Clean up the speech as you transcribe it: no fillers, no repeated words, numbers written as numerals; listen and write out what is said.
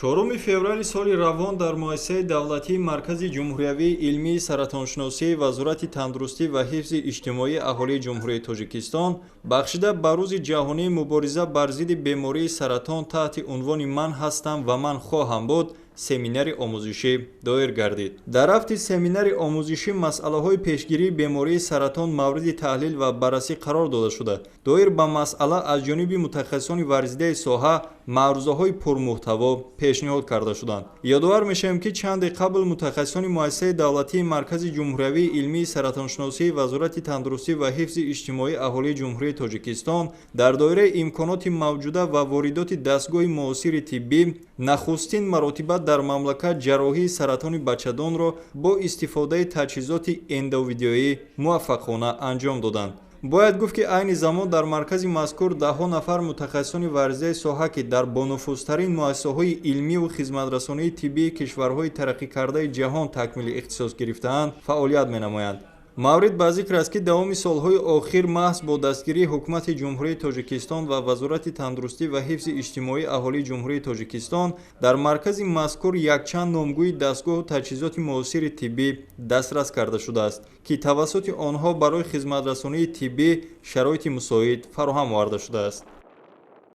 4 феврали соли равон дар муассисаи давлатии Маркази ҷумҳуриявии илмии саратоншиносии Вазорати тандурустӣ ва ҳифзи иҷтимоии аҳолии Ҷумҳурии Тоҷикистон бахшида ба Рӯзи ҷаҳонии мубориза бар зидди бемории саратон таҳти унвони «Ман ҳастам ва ман хоҳам буд» семинари омӯзишӣ доир гардид. Дар рафти семинари омӯзишӣ масъалаҳои пешгирии бемории саратон мавриди таҳлил ва баррасӣ қарор дода шуда, доир ба масъала аз ҷониби мутахассисони варзидаи соҳа маърузаҳои пурмуҳтаво пешниҳод карда шуданд. Ёдовар мешавем, ки чанде қабл мутахассисони муассисаи давлатии Маркази ҷумҳуриявии илмии саратоншиносии Вазорати тандурустӣ ва ҳифзи иҷтимоии аҳолии Ҷумҳурии Тоҷикистон дар доираи имконоти мавҷуда ва воридоти дастгоҳи муосири тиббӣ нахустин маротиба дар мамлакат ҷарроҳии саратони бачадонро бо истифодаи таҷҳизоти эндовидеоӣ муваффақона анҷом доданд. Бояд гуфт, ки айни замон дар маркази мазкур даҳҳо нафар мутахассисони варзидаи соҳа, ки дар бонуфузтарин муассисаҳои илмиву хизматрасонии тиббии кишварҳои тараққикардаи ҷаҳон такмили ихтисос гирифтаанд, фаъолият менамоянд. Маврид ба зикр аст, ки давоми солҳои охир маҳз бо дастгирии Ҳукумати Ҷумҳурии Тоҷикистон ва Вазорати тандурустӣ ва ҳифзи иҷтимоии аҳолии Ҷумҳурии Тоҷикистон дар маркази мазкур якчанд номгӯи дастгоҳу таҷҳизоти муосири тиббӣ дастрас карда шудааст, ки тавассути онҳо барои хизматрасонии тиббӣ шароити мусоид фароҳам оварда шудааст.